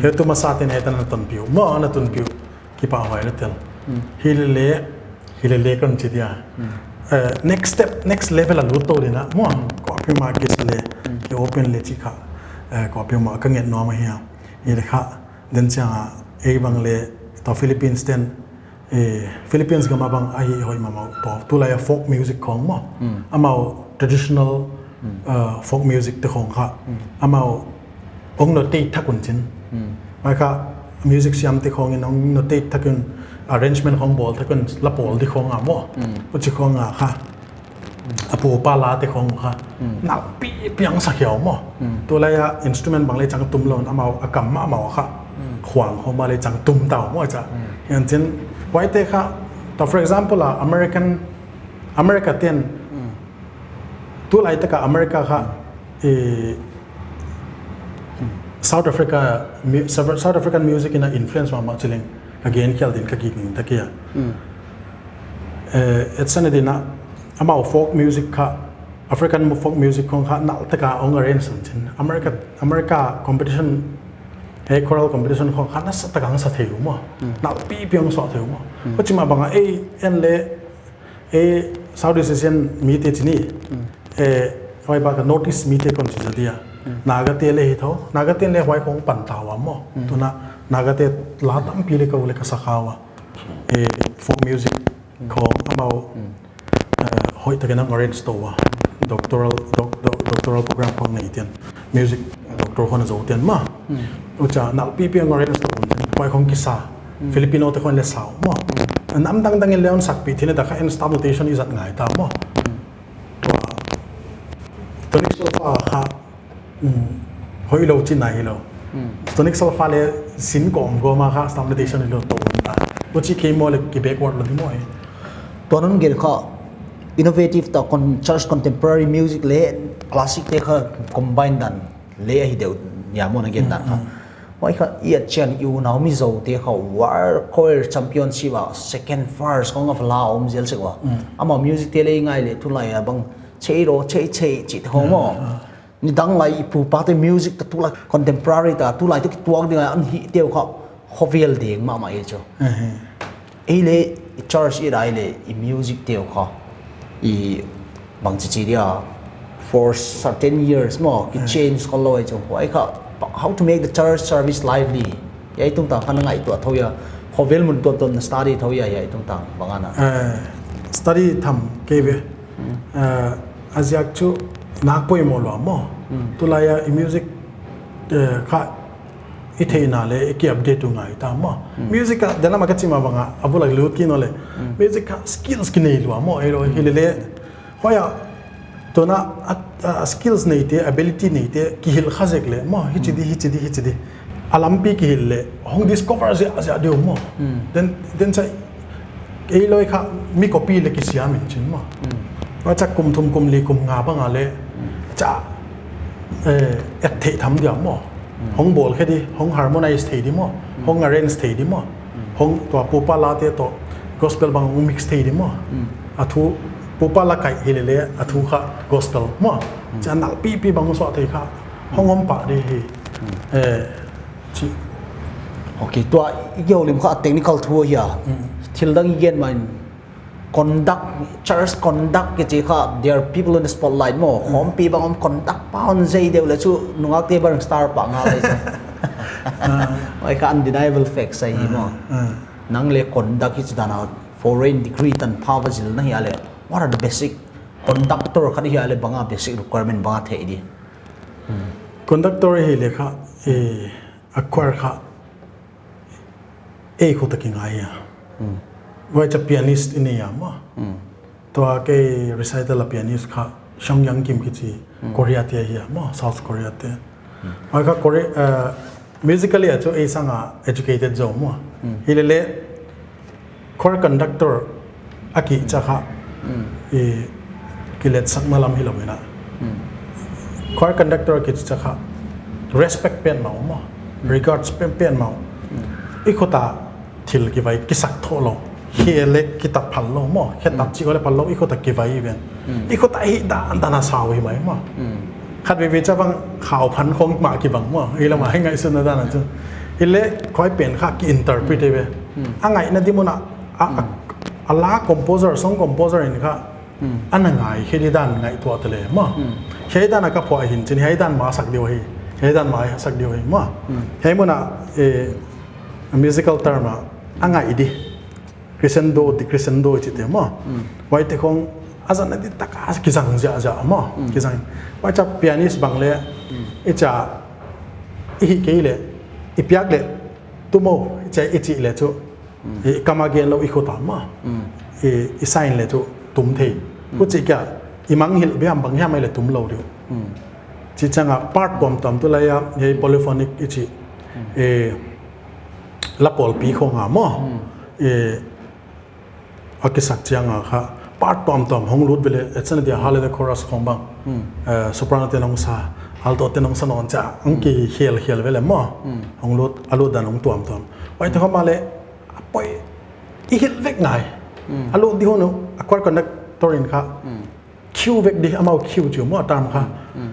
Hiai tu masa ten hiai tan na tonpih uh maw, na tonpih uh kipahhuai la tel. Hilele, hilele kon chi dia. Eh, next step, next level a lut tou ding a maw. Kuapeuhmah a kisa leh, ki open leh chih kha. Eh, kuapeuhmah ka nget nuam ahi a. Hileh kha, den chiang a, ei bang leh, tua Philippines ten, eh, Philippines gam a bang ahi hoih mahmah uh, tua, tulai a folk music khong maw. Amau traditional, uh, folk music te khong kha. Amau hong notate thak un chin. Huai kha music siam te khong in hong notate thak un, arrangement khong bawl thak un, la pawl di khong a maw. Huchi khong a kha. A pu pa la te khong kha. Nalpi piang sak hiau maw. Tulai a instrument bang leh chang tum lou, amau a kam mahmah kha. Khuang khong bang leh chang tum tau maw chia. Hiai chin, huaite kha, For example, ah, American, America ten, tulai taka America kha, eh, South Africa, mu-, South African music in a influence mahmah chi leng ka gen khial ding ka gingta kei a. Eh, et cetera ding a, amau folk music kha, African mu-, folk music khong kha nalh taka hong arrange un chin. America, America competition, eh, choral competition khong kha nasa taka hong sa thei uh maw. Nalh pipi hong suah thei uh maw. Huchi mah bang a, eh, en le, eh, Southeast Asian mite chi ni. Eh, huai bang a Northeast mite kon chi zaw dia. Naga te le hi thou, Naga te le huai khong pan ta ua maw. Tuna Naga te la tampi le ka u le ka sa kha ua. Eh, folk music khong amau, eh, hoih takin a arrange tou ua. Doctoral, doc-, doc-, doctoral program khong nei ten. Music doctor khong a zou ten maw. Huchia nalh pipi hong arrange tou un chin. Huai khong kisa. Filipino te khong le sa uh maw. Nam dangdang in le hon sakpih thei in a, dak kha en staff notation i zat ngai ta maw. Tua, tonic solfa kha, mm, hoihlou chihna hilou. Tonic solfa le sin kawm gawm a kha staff notation hilou tou ta. Huchi kei maw le ki backward lou di maw hi. Tua non gen kha innovative ta con-, church contemporary music le classic te kha combine dan le ahi deuh nia maw na gen dan kha. Huai kha i a chian i unau Mizo te kha World Choir Championship a second first khong a va la om zel sek ua. Amau music te le i ngai le tulai a bang chei ro, chei chei chih te khong maw. Nidang lai i pu pa te music ta tulai contemporary ta tulai te kituak ding a hon hih teuh kha khovel ding mahmah e chu. Ei le i church i rai le i music teuh kha i bangchi chi dia for certain years maw ki change kha lou e chu. Huai kha how to make the church service lively. Hiai tungtang kha na ngaihtuah thou hia, khovel mun tuamtuam na study thou hia, hiai tungtang bang ana. Eh, study tham kei ve. Eh, a ziak chu nak poimoh lua maw. Tulai a i music, eh, kha i theihna le i ki update uh ngai ta maw. Music a, dena ma ka chi mah bang a, a bul a lut kei in le. Music kha skills ki nei lua maw, ei lo hi le le. Huai a, tuna a, a skills neite, ability neite, kihilh kha zek le maw, hichi di, hichi di, hichi di. A lampi kihilh le, hong discover ziahziah di uh maw. Den, den sa, ei lo kha mi copy le kisiam in chin maw. Huchia kum thum kum li kum nga bang a le, cha, eh, et theih tham dia maw. Hong bawl khe di, hong harmonize thei di maw. Hong arrange thei di maw. Hong tua pupa la te toh gospel bang hong mix thei di maw. A thu pupa la kai hi le le a thu kha gospel maw. Cha nalh pipi bang suah thei kha. Hong om pah di hi. Eh, chi. Ok, tua i kihoulim kha technical thu hia. Thil dang i gen mai in conduct, church conduct kichi kha, there are people in the spotlight maw. Khawmpi bang om conduct pa hon zei deuh le chu nungak te bang star pa nga lai chu. Huai kha undeniable facts ahi maw. Nang le conduct hichi dan a foreign degree tanpha va zil na hia le, what are the basic, conductor khat hia le bang a basic requirement bang a theih di. Conductor hi le kha, eh, a choir kha ei khut a kingai a. Huchia pianist i nei a maw. Tua kei recital a pianist kha Song Yang Kim kichi, Korea te ahi a maw, South Korea te. Huai kha Korea, eh, musically a chu ei sang a educated zaw maw. Hi le le choir conductor a kichi kha, i kiletsakna lam hilou in a. Choir conductor a kichi kha respect pen mah maw, regards pen, pen mah. I khut a thil kivai kisak thou lou. Hi le kitap phal lou maw, hi tap chi le phal lou, i khut a kivai i ven. I khut a hi dan dan a sau hi mai maw. Khat veve cha bang khau phan khong mah kibang maw. I lam a hi ngaihsutna dan a chu. Hi le khuai pen kha ki interpret ve. A ngaihna di mun a, a, a, a la composer, song composer in kha ana ngai khe di dan ngaihtuah ta le maw. Hiai dan a ka phuah hin chin, hiai dan mah sak di uh hi. Hiai dan mah sak di uh hi maw. Hiai mun a, eh, musical term a, a ngai di. Crescendo, decrescendo i chih te maw. Huai te khong a zatna di taka kizang ziahziah maw. Kizang. Huchia pianist bang le, i cha, i hih kei le, i piak le, tum o, i cha i chih le chu. I kam a gen lou i khut a maw. I, i sign le chu tum thei. Huchi kia, i mangngilh biam bang hiam mai le tum lou di uh. Chi chang a part tuamtuam tulai a, hiai polyphonic i chih. Eh, la pawlpi khong a maw. Eh, a kisak chiang a kha, part tuamtuam hong lut vele, et cetera dia, hallelujah chorus khong bang. Eh, soprano te'n hong sa, alto te'n hong sa nawn chia, hong kikhel khel vele maw. Hong lut, a lut dan hong tuamtuam. Huaite khong mahleh, a poi, i hilh vek ngai. A lut di hun uh, a choir conductor in kha, cue vek di, amau cue chi uh maw, a term kha.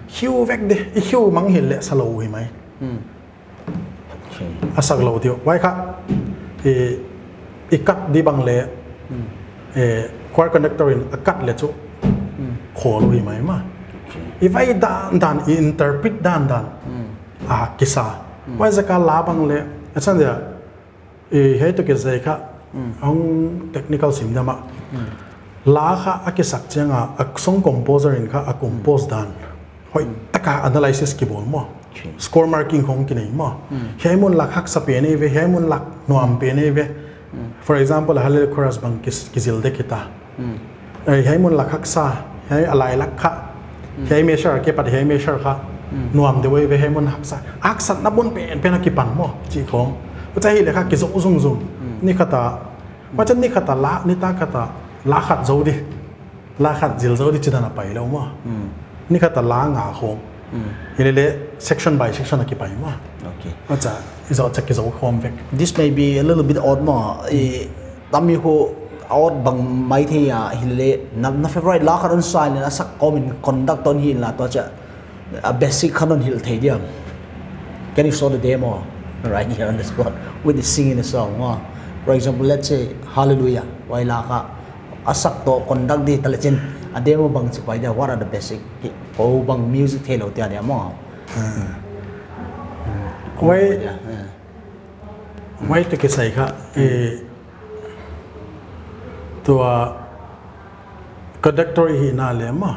Cue vek di, i cue mang hilh leh sa lou uh hi mai. Okay. A sak lou di uh. Huai kha, i, i cut di bang leh, eh, choir conductor in a cut leh chu, khawl uh hi mai maw. Okay. I vai dandan, i interpret dandan, a kisa. Huai ziak a la bang leh, et cetera dia, eh, hiai toh kisai kha, hong technical sim diam a. La kha a kisak chiang a, a song composer in kha a compose dan. Hoihtak a analysis kibawl maw. Okay. Score marking khong kinei maw. Hiai mun lak haksa pen eive, hiai mun lak nuam pen eive. For example, hallelujah chorus bang kis-, kizil dek hita. Eh, hiai mun lak haksa, hiai a lai lak kha. Hiai measure, a kipat hiai measure kha. Nuam deuh eive hiai mun haksa. Haksatna mun pen, pen a kipan maw, chih khong. Huchia hileh kha kizou zungzung. Ni khat a, macam ni khat a la, nitak khat a la khat zou di. La khat zil zou di chih dan a pai lou maw. Ni khat a la nga khong. Hilele section by section a kipai maw. Okay. Huchia, i zou chia kizou khawm vek. This may be a little bit odd maw. I, tam mi khu odd bang maithei a hilele na, na favorite la khat hon sa leh a sak kawm in conduct hon hilh la tua chia a basic khat hon hilh thei diam. Can you show the demo right here on the spot with the singing the song maw. For example, let's say Hallelujah. Huai la kha a sak toh conduct di ta leh chin a demo bang chi pai dia, what are the basic ki-, kou bang music theilou te a dia maw. Huai, huai toh kisai kha, eh, tua conductor i hihna leh maw.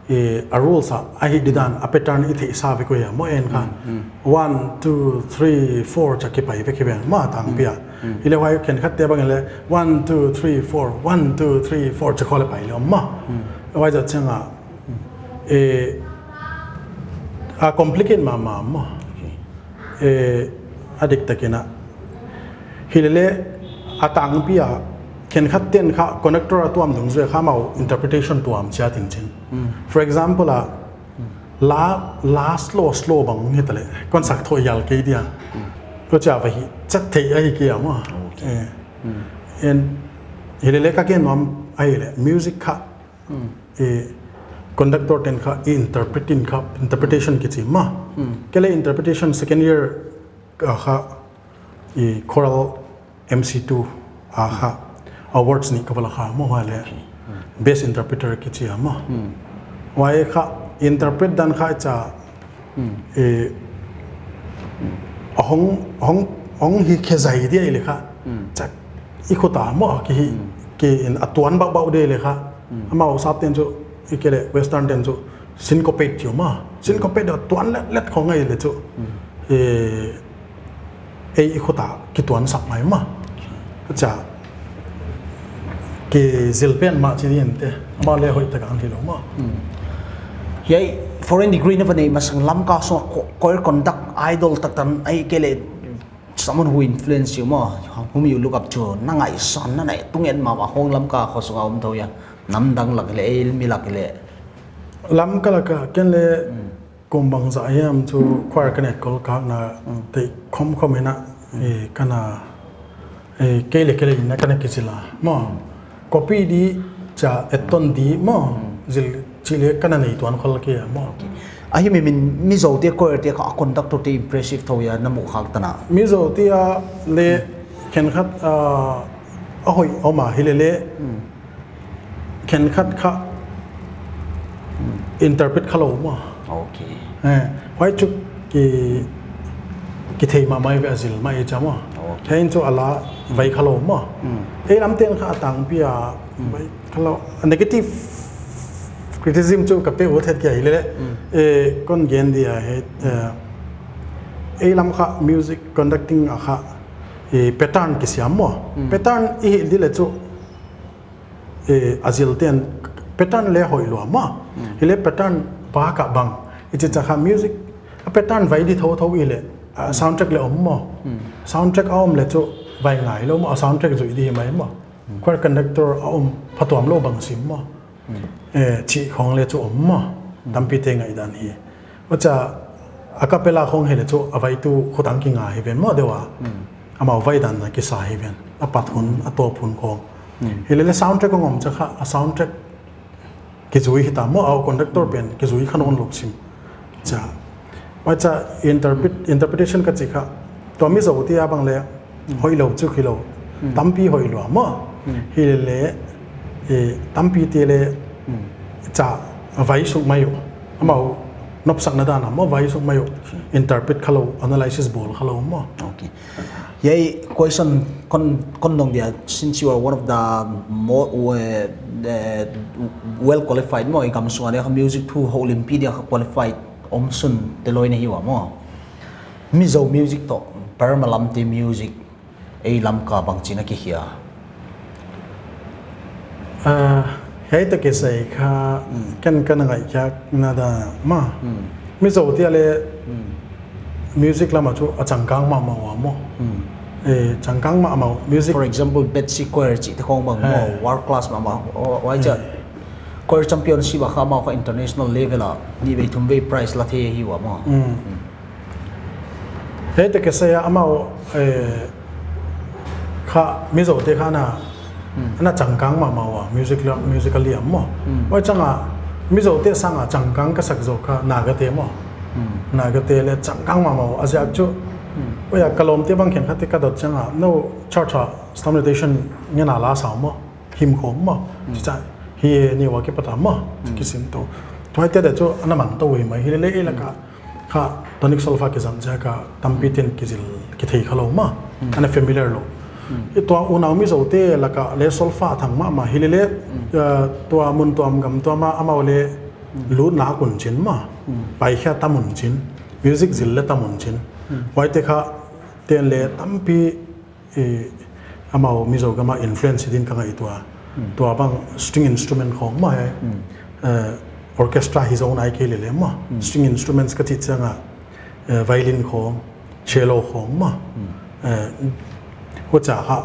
Eh, a rules a, a hih di dan, a pattern i theihsa vek uh hia maw en kha. One, two, three, four chia kipai vek hi ven maw a tangpi a. Hileh huai khenkhat te bang leh, one, two, three, four, one, two, three, four chia khawl leh pai leh om maw. Huai zoh chiang a, eh, a complicate mahmah maw. Okay. Eh, a diktak in a. Hilele, a tangpi a, khenkhat ten kha conductor a tuam dungzui a kha amau interpretation tuam chiat in chin. For example a, la, la slow, slow bang hita leh, kon sak thou hial kei dia. Huchia va hih chiat theih ahi kei a maw. Okay. Eh. En, hilele ka gen nuam ahihleh, music kha, eh, conductor ten kha, i interpret in kha, interpretation kichi maw. Kei leh interpretation second year a kha, i choral M C two a kha, awards nih ka va la kha maw huai leh. Best interpreter kichi a maw. Huai kha, interpret dan kha chia, eh, a hong, hong, hong hi khe zai dia i leh kha. Chia, i khut a maw, ki hi, ki in a tuan bauh bauh dia i leh kha. Amau sap ten chu, i kei leh western ten chu, syncopate chi uh maw. Syncopate a tuan let let khong ngai leh chu. Eh, ei i khut a kituan sak mai maw. Chia, kizil pen mah chi ni ente. Amah leh hoihtak a hon hilh lou maw. Hiai foreign degree na va neih masang Lamka sung a cho-, choir conduct idol tak tan ahihkeileh someone who influence you maw, whom you look up to, na ngaihsan, na ngaihtuah ngen mahmah khong Lamka khosung a om thou hia, nam dang lak leh, ei mi lak leh. Lamka lak a, ken leh, kum bangzah hiam chu choir ka netkol kak na, theih khomkhom in a, eh, ka na, eh, kei leh kei leh in a ka na kizil a maw. Copy di chia, etton di maw, zil chih leh ka na nei tuan khol kei a maw. Ahi mi min, Mizo te choir te kha a conductor te impressive thou hia na muh khak tan a. Mizo te a leh khenkhat, ah, a hoih om a hilele. Khenkhat kha interpret kha lou maw. Okay. Eh, huai chu ki, kithei mahmah ve a zil mah i chia maw. Okay. Hiai in chu a la vai kha lou maw. Ei lam ten kha a tangpi a vai kha lou. Negative criticism chu ka pe ut het kia hilele. Eh, kon gen dia hi, eh, ei lam kha music conducting a kha, eh, pattern kisiam maw. Pattern i hilh di leh chu, eh, a zil ten pattern leh hoih lua maw. Hileh pattern ba ka bang. I chih chia kha music, a pattern vai di thouthou i leh, a soundtrack leh om maw. Soundtrack a om leh chu vai ngai lou maw, a soundtrack zui di hi mai maw. Choir conductor a om phatuam lou bang sim maw. Eh, chih khong le chu om maw. Tampi te ngaihdan hi. Hucha a cappella khong hi le chu a vaitu khutang kinga hi ven maw deuh a. Amau vai dan na kisa hi ven. A pat hun, a tawp hun khong. Hi le le soundtrack khong om cha kha a soundtrack kizui hita maw, a conductor pen kizui kha nawn lou sim. Cha. Hucha interpret, interpretation ka chi kha. Tua Mizo te a bang le hoih lou chu khi lou. Tampi hoih lua maw. Hi le le, eh, tampi te le cha vai suk mai uh. Amau nopsakna dan a maw vai suk mai uh. Interpret kha lou, analysis bawl kha lou maw. Okay. Hiai question kon, kon dong dia, since you are one of the more, uh, uh, well qualified maw, i gam sung a dia music thu houlimpi dia kha qualified om sun te loi na hi ua maw. Mizo music toh Burma lam te music ei Lamka bang china ki hia. Ah, hiai toh kisai kha ken ka na ngaihkhiakna dan a maw. Mizo te le music lam a chu a changkang mahmah ua maw. Eh, changkang mahmah music. For example, Betsy Choir chih te khong bang maw, world class mahmah. Oh, huai cha. Choir championship a kha amau kha international level a nih vei thum vei prize la thei hi ua maw. Hiai toh kisai a amau, eh, kha Mizo te kha na, na changkang mahmah ua, music la, musical liam maw. Huai chang a, Mizo te sang a changkang ka sak zou kha Naga te maw. Naga te le changkang mahmah ua, a ziak chu. Huai a ka lawm te bang khenkhat te ka dot chang a, no, cha cha, Storm Nation ngen a la sau maw. Him khong maw. Chicha hi ni wa ki pata maw. Kisin to. Tuai te da chu ana man to hi mai hi le le e laka. Kha tonic solfa kizang cha kha tampi ten kizil kithei kha lou maw. Ana familiar lou. I tua unau Mizo te laka le solfa thang mahmah hi le le, eh, tua mun tuam gam tuam a amau le lut na kun chin maw. Pai khia ta mun chin. Music zil le ta mun chin. Huai te kha ten le tampi eh, amau Mizo gam a influence din ka ngaihtuah. Tua bang string instrument khong maw he. Eh, orchestra hi zou nai kei le le maw. String instruments ka chih chiang a, eh, violin khong, cello khong maw. Eh, hucha kha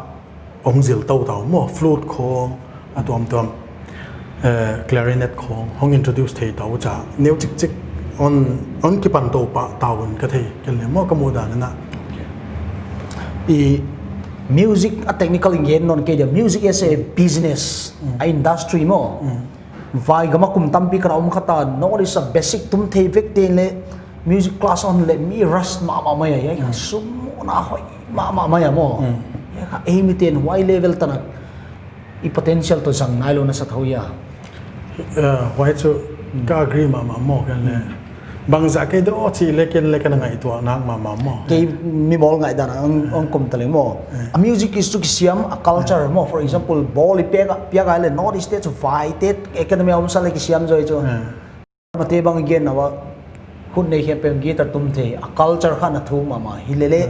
hong zil tou tau maw, flute khong, a tuamtuam, eh, clarinet khong hong introduce thei tau cha neu chikchik hon, hon kipan tou pah tau un ka thei ken le maw ka muhdan a. I music a technical in gen nawn kei dia, music as a business, a industry maw. Vai gam a kum tampi ka na om kha ta, North East a basic tum thei vek te le music class hon le mi rush mahmah mai a, hiai kha sum na hoih mahmah mai a maw. Hiai kha ei mi ten huai level tan a i potential toh zang nai lou na sa thou hia. Eh, huai chu ka agree mahmah maw ken le. Bangzah kei deuh chih le ken le ka na ngaihtuah nak mahmah maw. Kei mi bawl ngaihdan a hon, hon kum ta leng maw. A music is chu kisiam a culture maw. For example, bawl i piak a, piak a le North East te chu vai te academy a om sa le kisiam zaw chu. Mate bang i gen na ua, hun nei khempeuh guitar tum thei, a culture kha na thuk mahmah. Hi le le,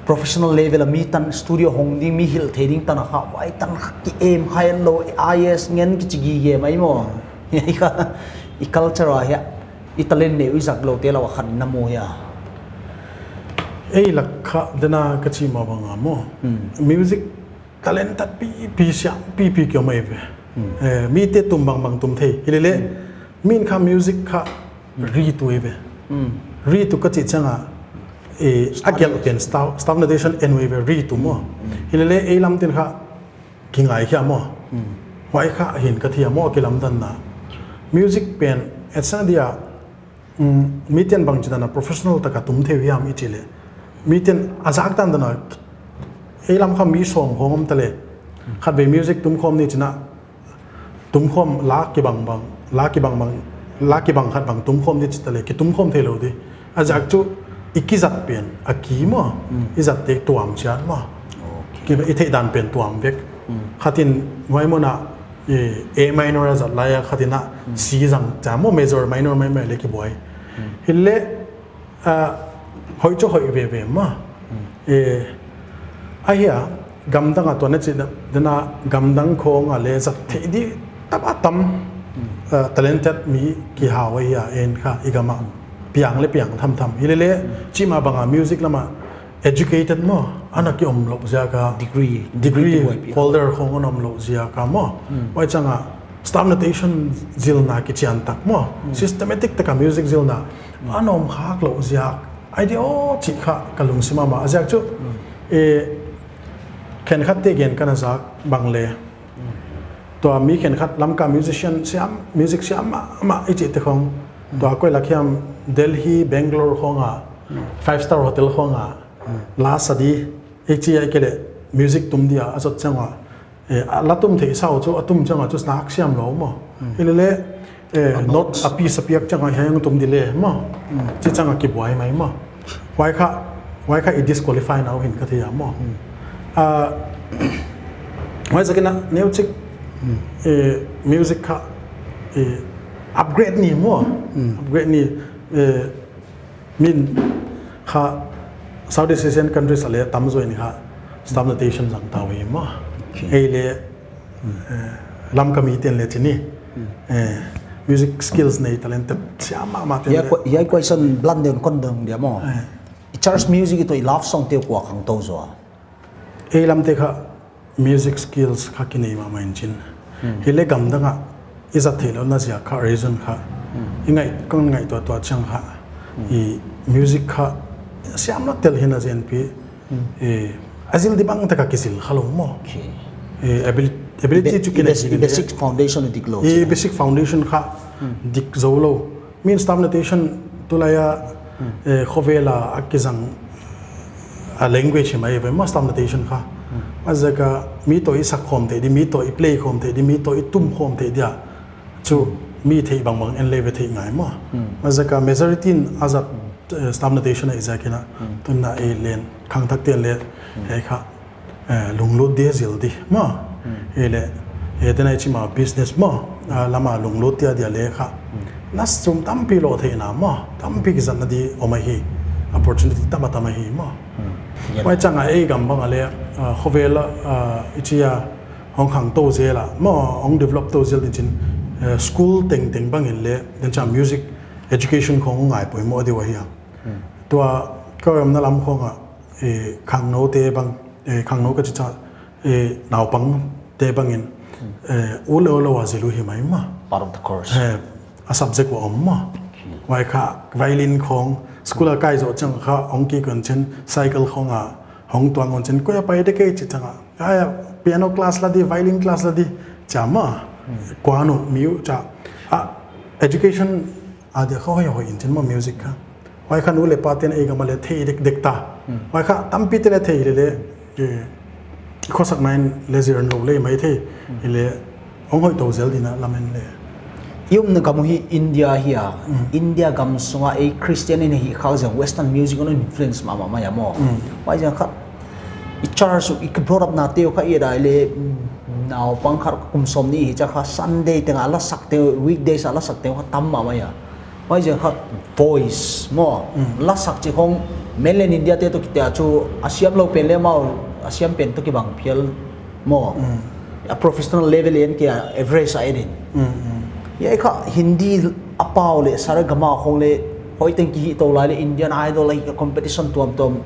professional level a mi tan studio hong ding, mi hilh thei ding tan a kha, huai tan kha ki aim kha en lou, I A S ngen kichi gige mai maw. Hiai kha, i culture a hia, i talent neu i zak lou te lou a khat na mu hia. Ei lak kha, dena ka chih mah bang a maw. Music talented pipi siam pipi ki om ei ve. Eh, mi te tum bangbang tum thei. Hi le le, min kha music kha ri tu ei ve. Ri tu ka chih chiang a, eh, a gelh pen Staff, Staff Nation en ei ve, ri tu maw. Hi le le, ei lam ten kha ki ngai khia maw. Huai kha hin ka thei a maw, ki lamdan na. Music pen, et sang dia, Um, mi ten bang chidan a professional taka tum thei hiam i chi le. Mi ten a zak dan dan a, ei lam kha mi sawm khong om ta le. Khat vei music tum khawm ni china, tum khawm la kibang bang, la kibang bang, la kibang khat bang tum khawm ni chi ta le, ki tum khawm thei lou di. A zak chu i kizat pen, a ki maw, i zat te tuam chiat maw. Ki i theih dan pen tuam vek. Khatin huai mun a, eh, A minor a zat lai a khatin a C zang cha maw major minor mai mai le kibuai. Hi le, ah, hoih chu hoih veve maw. Eh, a hia, gamdang a tuan a chi dena gamdang khong a le zat thei di tam a tam, ah, talented mi kihau a hia en kha i gam a. Piang le piang tham tham. Hi le le, chih mah bang a music lam a educated maw, ana ki omlouh ziak a, degree, degree holder khong ana omlouh ziak a maw. Huai chang a staff notation zilna kichiantak maw, systematic taka music zilna ana om khak louh ziak. Idea aw chih kha ka lungsim a mah a ziak chu, eh, khenkhat te gen kana zak bang le, tua mi khenkhat Lamka musician siam, music siam mahmah i chih te khong, tua koi lak hiam Delhi, Bangalore khong a, five star hotel khong a, la sa di, i chih a i ke le music tum dia a zot chang a, eh, a la tum theih sau chu a tum chang a chu nak siam lou maw. Hilele, eh, not a pi sa piak chang a hiai ang tum di le maw. Chi chang a kibuai mai maw. Huai kha, huai kha i disqualify na uh hi'n ka thei a maw. Ah, huai zak in a neuchik, eh, music kha, eh, upgrade ni maw. Upgrade ni, eh, min kha Southeast Asian countries a le tamzaw in kha staff notation zang ta uh hi maw. Ei le, eh, Lamka mi ten le chini, eh, music skills nei, talented siam mahmah ten le. Hiai question blunt den kon dong dia maw. I church music i toh i love song te kua khangtou zaw a? Ei lam te kha music skills kha kinei mahmah in chin. Hile gamdang a i zat theihlouhna ziak kha reason kha, i ngai, kon ngaihtuah tuah chiang kha, i music kha siam lou tel hi'n a zen pi, eh, a zil di bang taka kizil kha lou maw. Eh, abili-, ability chu kinei, basic foundation dik lou, i basic foundation kha dik zou lou. Min staff notation tulai a, eh, khovel a a kizang a language hi mai ve maw staff notation kha. A ziak a mi toh i sak khawm theih di, mi toh i play khawm theih di, mi toh i tum khawm theih dia chu mi theih bangbang en le ve theih ngai maw. A ziak a majority in a zat, eh, staff notation a i ziak in a, tun a ei len khangthak ten le, ei kha, eh, lunglut di zil di maw. Hilele, eh, tena i chih mah business maw, ah, lam a lunglut dia dia le kha, na sum tampi lo theihna maw, tampi kizatna di om ahi, opportunity tam a tam ahi maw. Huai chang a ei gam bang a le, ah, khovel a, ah, i chih a hong khangtou zel a maw, hong develop tou zel di chin, eh, school tengteng bang in le, den chang music education khong ngai poimoh di uh ahi a. Tua ka omna lam khong a, eh, khangnou te bang, eh, khangnou ka chih cha, eh, naupang te bang in, eh, u le u lou a zil uh hi mai maw. Part of the course. Eh, a subject uh om maw. Huai kha violin khong, school a kai zoh chiang kha hong kikon chin, cycle khong a hong tuang un chin, koi a pai de kei chih chang a. Ai, piano class la di, violin class la di, cha maw. Kua nu, mi uh cha. A, education a dia kha hoihhoih in chin maw music kha. Huai kha nu le pa ten ei gam a le thei dekdek ta. Huai kha tampi te le thei lele, eh, khosakna in le zir lou le mai thei. Hilele, hong hoih tou zel di in a lamen le. I omna gam uh hi India hi a. India gam sung a ei Christian in hi kha ziak Western music in influence mahmah mai a maw. Huai ziak kha i church uh, i brought up na te uh kha i dai le, naupang kha kum sawmnih hi cha kha Sunday teng a la sak te, weekdays a la sak te kha tam mahmah a. Huai ziak kha voice maw, la sak chih khong mainland India te toh kitel a chu a siam lou pen le amau a siam pen toh kibang phial maw. A professional level en kei a, average a en in. Hiai kha Hindi a pau le sa re ga ma khong le hoih teng kihih tou lai le Indian Idol a hi kha competition tuamtuam,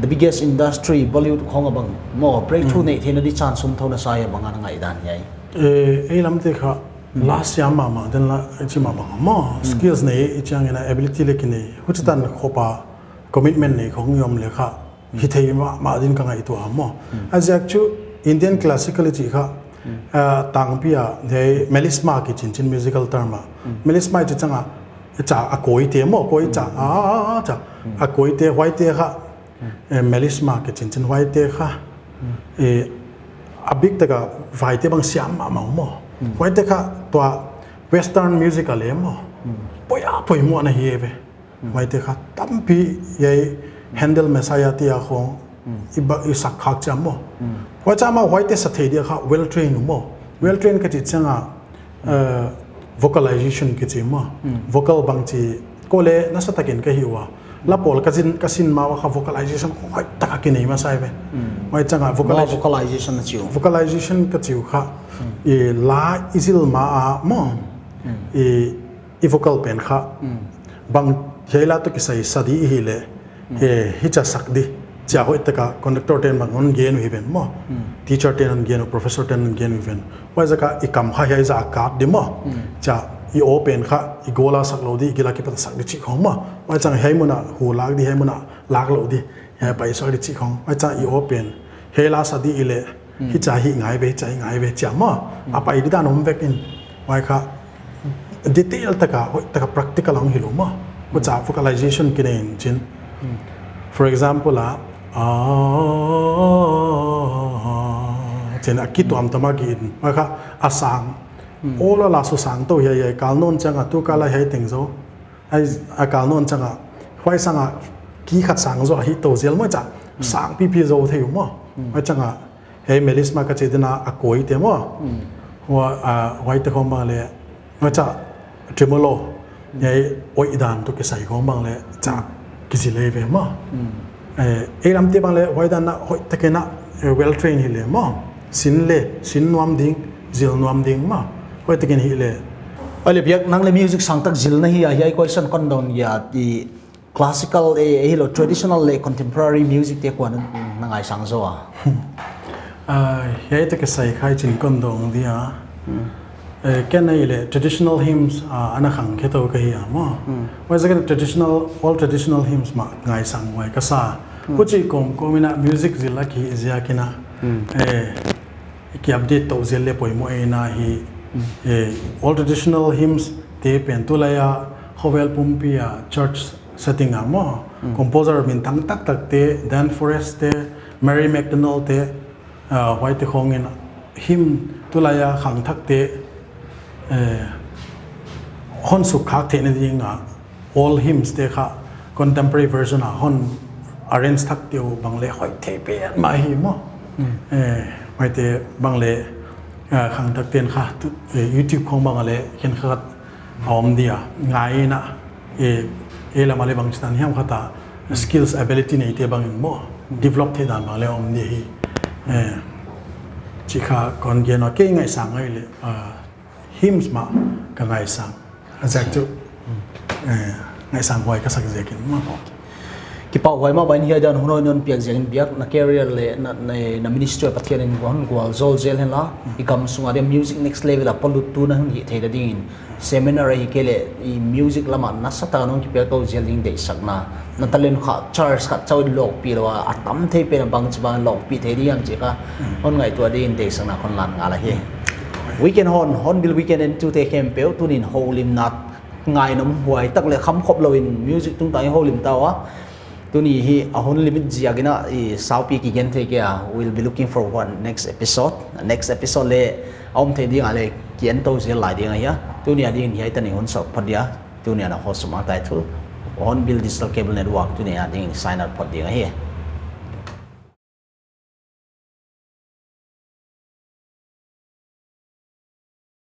the biggest industry, Bollywood khong a bang maw, breakthrough neih theihna di chance um thou na sa hia bang a na ngaihdan hiai? Eh, ei lam te kha la siam mahmah, den la i chih mah bang maw, skills nei i chiang in a ability le kinei. Huchi tan khop a commitment nei khong i om le kha hithei mahmah din ka ngaihtuah a maw. A ziak chu Indian classical i chih kha, ah, tangpi a, hiai melisma kichinchin musical term a. Melisma i chih chang a, cha a koi te maw, koi cha, a, a, a, cha. A koi te, huai te kha, eh, melisma kichinchin huai te kha, eh, a bik taka vai te bang siam mahmah maw. Huai te kha tua Western music a le maw. Poi a poimoh na hi ve. Huai te kha tampi hiai Handel Messiah te a khong i ba, i sak khak chiam maw. Huai cha maw huai te sa thei dia kha well trained maw. Well trained ka chih chiang a, eh, vocalization kichi maw. Vocal bang chi ko le nasa takin ka hi ua. La pawl ka zin, ka sin ma ua kha vocalization hoih taka kinei masa ve. Huai chang a vocalization. Vocalization a chi uh. Vocalization ka chi uh kha. I la i zil ma a maw. I, i vocal pen kha. Bang hiai la toh kisai sa di i hi le. Eh, hicha sak di. Chia hoih taka conductor ten bang hon gen uh hi ven maw. Teacher ten hon gen uh, professor ten hon gen uh hi ven. Huai zaka i kam kha hiai zah a kat di maw. Chia i aw pen kha i goal a sak lou di, i gil a kipat a sak di chih khong maw. Huai chang hiai mun a hu lak di, hiai mun a lak lou di, hiai paisak di chih khong. Huai chang i aw pen hiai la sa di i leh, hichia hi ngai ve, hichia hi ngai ve chia maw. A pai di dan om vek in. Huai kha detail taka, hoih taka practical a hong hilh uh maw. Huchia vocalization kinei in chin. For example a, ah, chin a kituamtuam a ki in. Huai kha a sang. Aw la la su sang tou hiai hiai kal nawn chiang a tu kal a hiai teng zou. Ai, a kal nawn chiang a, huai sang a ki khat sang zou a hi tou zel maw chia. Sang pipi zou thei uh maw. Huai chang a, hiai melisma ka chih dan a a koi te maw. Hua, a, huai te khong bang leh, huai chia tremolo. Hiai oih dan toh kisai khong bang leh chia kizil ei ve maw. Eh, ei lam te bang leh huai dan a hoih takin a, eh, well trained hi leh maw. Sin leh, sin nuam ding, zil nuam ding maw. Hoih takin hi leh. Ai leh biak nang leh music sang tak zil na hi a, hiai question kon dong ia, i classical, eh, eh, hilou traditional leh contemporary music te kuan na ngaisang zou a. Ah, hiai toh kisai khai chin kon dong dia. Eh, ken a i leh traditional hymns, ah, ana khang khe tou ka hi a maw. Huai zaka traditional, all traditional hymns mah ngaisang huai ka sa. Huchi kawmkawm in a music zil a ki ziak in a. Eh, ki update tou zel leh poimoh ei na hi. Eh, all traditional hymns te pen tulai a khovel pumpi a church setting a maw. Composer minthang taktak te, Dan Forrest te, Mary McDonald te, ah, huai te khong in hymn tulai a khangthak te, eh, hon sukkhak theihna ding a, old hymns te kha contemporary version a hon arrange thak te uh bang leh hoih thei petmah hi maw. Eh, huai te bang leh, ah, khangthak ten kha tu, eh, YouTube khong bang leh khenkhat a om dia, ngai in a, eh, eh, lam a leh bangchidan hiam khat a skills, ability neite bang in maw, develop theih dan bang leh om dia hi. Eh, chih kha kon gen ua, kei ngaisang ai leh, ah, hymns mah ka ngaisang. A ziak chu, eh, ngaisang huai ka sak ziak in maw. Kipahhuai mah bang in hiai dan hun hoih non piak ziak in biak na career leh na, na, na ministry Pathian in hon gualzawl zel hen la, i gam sung a dia music next level a polut tu na hon hih theihna ding in seminar ahihkeileh i music lam a nasatak a non kipiak tou zel ding deihsakna. Na talent kha church khat chauh in lawkpih lou a, a tam thei pen a bangchibang lawkpih thei ding hiam chih kha hon ngaihtuah ding in deihsakna kon lan ngal ahi. Weekend hon, Hornbill Weekend entute khempeuh tuni'n houlimna ngainom huai tak leh khamkhop lou in music tungtang i houlim ta ua. Tuni hi a hun limit ziak in a i saupi kigen thei kei a, we'll be looking for one next episode. Next episode leh a om thei ding a leh ki en tou zel lai ding ahi a. Tuni a ding in hiai tan i hun sawt phot dia. Tuni a na host sumang tai thu. Hornbill Digital Cable Network tuni a ding in sign out phot ding ahi.